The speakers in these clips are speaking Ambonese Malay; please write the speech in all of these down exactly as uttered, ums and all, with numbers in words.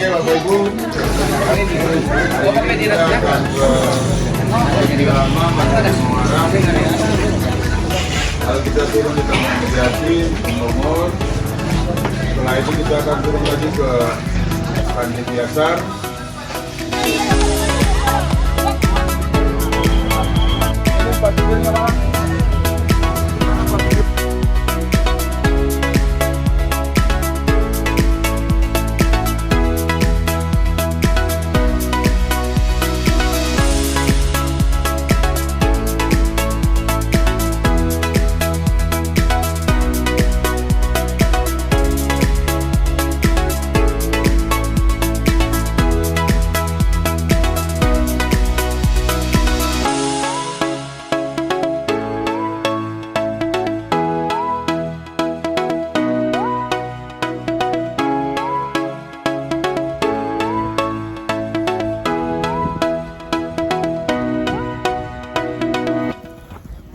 Bapak Ibu, hari ini kita akan ke Irama, Mandiri Muara. Lalu kita turun di Taman Mediasi, Bogor. Setelah itu kita akan turun lagi ke Pantai Biasar.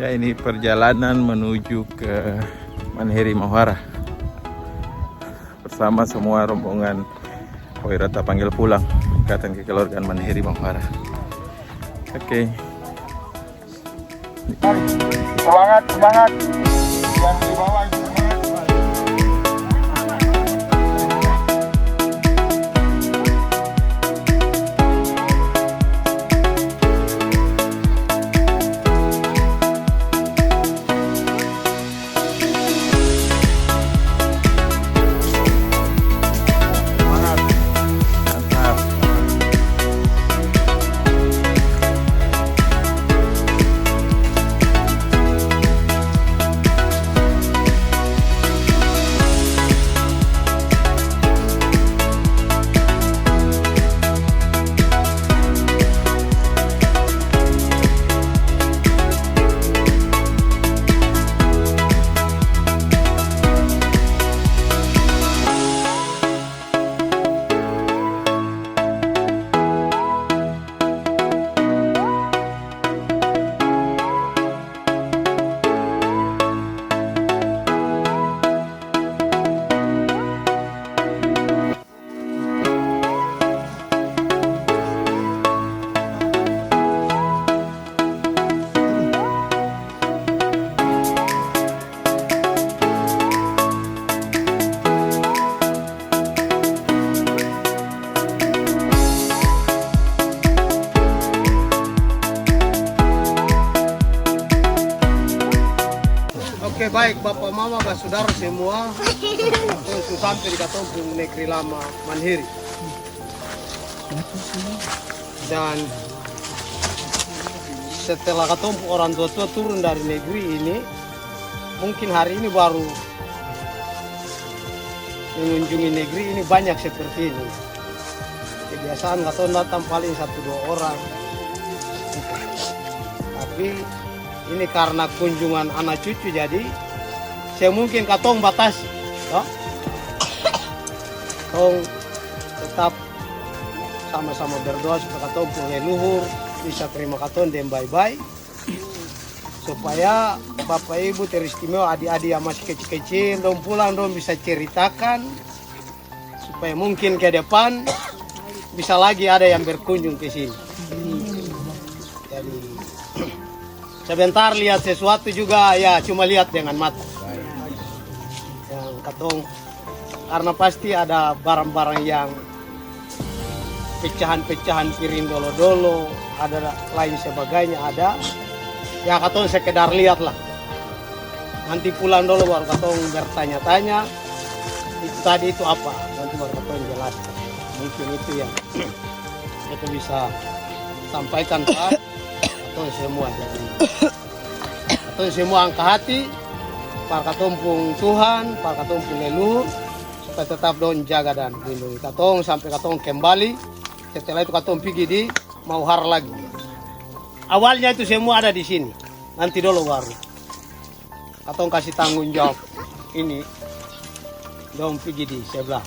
Ya, ini perjalanan menuju ke Manheri Mahuara bersama semua rombongan Oirata Panggil Pulang, ikatan kekeluargaan Manheri Mahuara. Oke. Semangat, semangat. Yang di bawah itu semangat. Oke, baik, bapa, mama, basudara semua, katong su sampe di katong pung negeri lama, Manheri. Dan setelah katong pung orang tua-tua turun dari negeri ini, mungkin hari ini baru mengunjungi negeri ini banyak seperti ini. Kebiasaan katong datang paling satu dua orang. Tapi ini karna kunjungan ana cucu, jadi seng mungkin katong batasi, to. Katong tetap sama-sama berdoa supaya katong pung leluhur bisa terima katong deng bae-bae, supaya bapa ibu, teristimewa adi-adi yang masih kecil-kecil, dong pulang dong bisa ceritakan, supaya mungkin ke depan bisa lagi ada yang berkunjung ke sini. Jadi, sebentar lihat sesuatu juga, ya, cuma lihat dengan mata. Yang katong, karna pasti ada barang-barang yang pecahan-pecahan piring dolo-dolo, ada lain sebagainya ada. Ya, katong sekedar lihat lah. Nanti pulang dolo baru katong bertanya-tanya, itu tadi itu apa? Nanti baru katong jelaskan. Mungkin itu yang beta bisa sampaikan par katong semua. Jadi, katong semua angka hati par katong pung Tuhan, par katong pung leluhur, supaya tetap dong jaga dan lindungi katong sampe katong kembali. Setelah itu katong pigi di Mauhar lagi. Awalnya itu semua ada di sini. Nanti dolo baru katong kasi tanggung jawab ini, dong pigi di sebelah.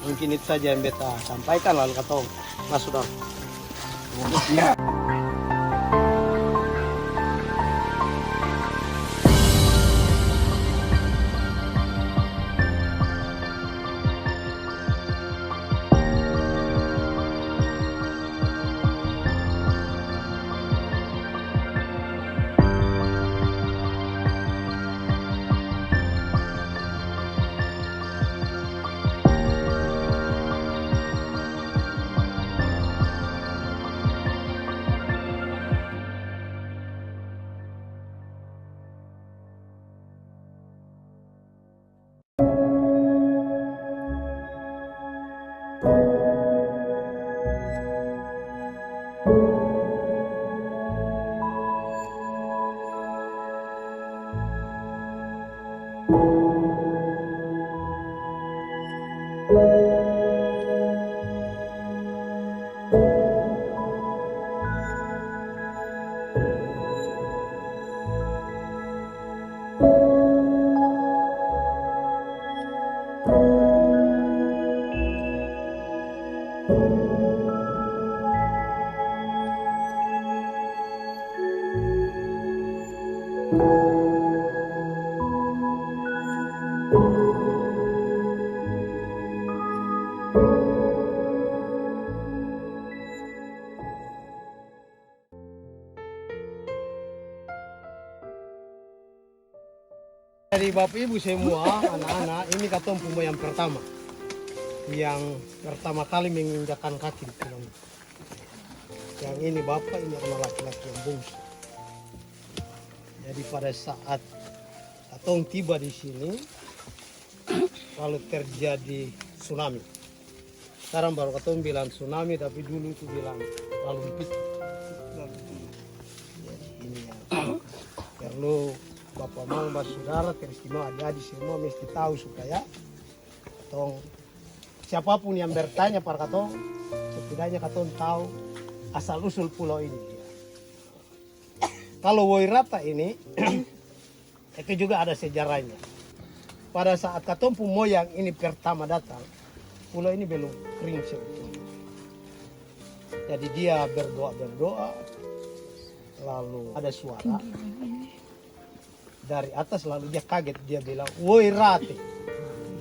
Mungkin itu saja yang beta sampaikan, lalu katong maso dalam. Ya. Jadi, Bapak Ibu semua, anak-anak, ini katong pung moyang pertama. Yang pertama kali menginjakkan kaki di pulau ini. Yang ini Bapak, ini anak laki-laki yang bungsu. Jadi, pada saat katong tiba di sini, lalu terjadi tsunami. Skarang baru katong bilang tsunami, tapi dulu itu bilang lalu pitu. Jadi ini yang perlu bapa mama, basudara, teristimewa adi-adi semua mesti tau supaya katong, siapapun yang bertanya par katong, setidaknya katong tau asal-usul pulau ini. Kalo Woirata ini, itu juga ada sejarahnya. Pada saat katong pung moyang ini pertama datang, pulau ini belum kering sebetulnya. Jadi dia berdoa-berdoa, lalu ada suara dari atas, lalu dia kaget, dia bilang, "Woirate."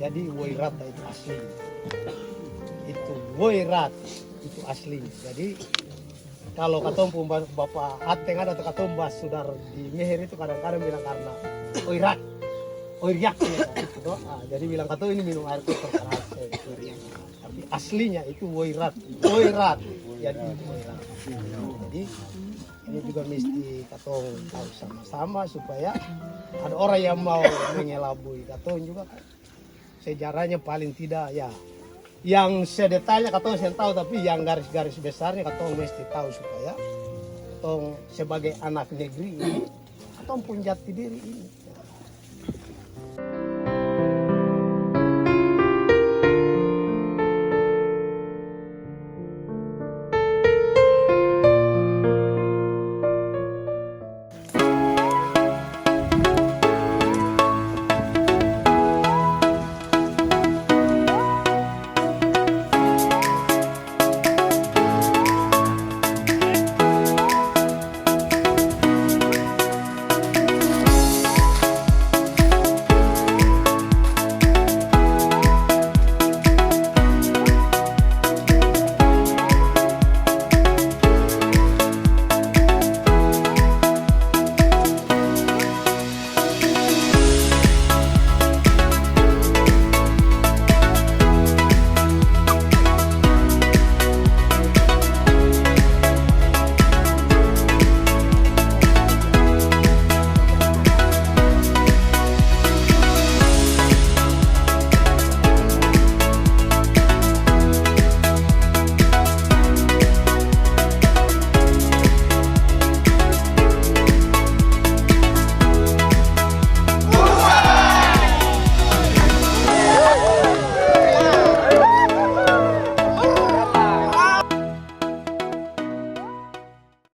Jadi Woirata itu aslinya. Itu Woirate, itu aslinya. Jadi kalo katong pung ba-, bapa Ateng ada tu katong basudara di Meher itu kadang-kadang bilang karna oirak, oiriak gitu. Ah, jadi bilang katong ini minum air kotor karna Ateng. Tapi aslinya itu Woirat, Woirat. Jadi Woirat. Jadi ini juga mesti katong tau sama-sama supaya ada orang yang mau mengelabui katong juga kan. Sejarahnya paling tidak, ya, yang sedetailnya katong seng tau, tapi yang garis-garis besarnya katong mesti tau supaya katong sebagai anak negeri ini, katong pung jati diri ini.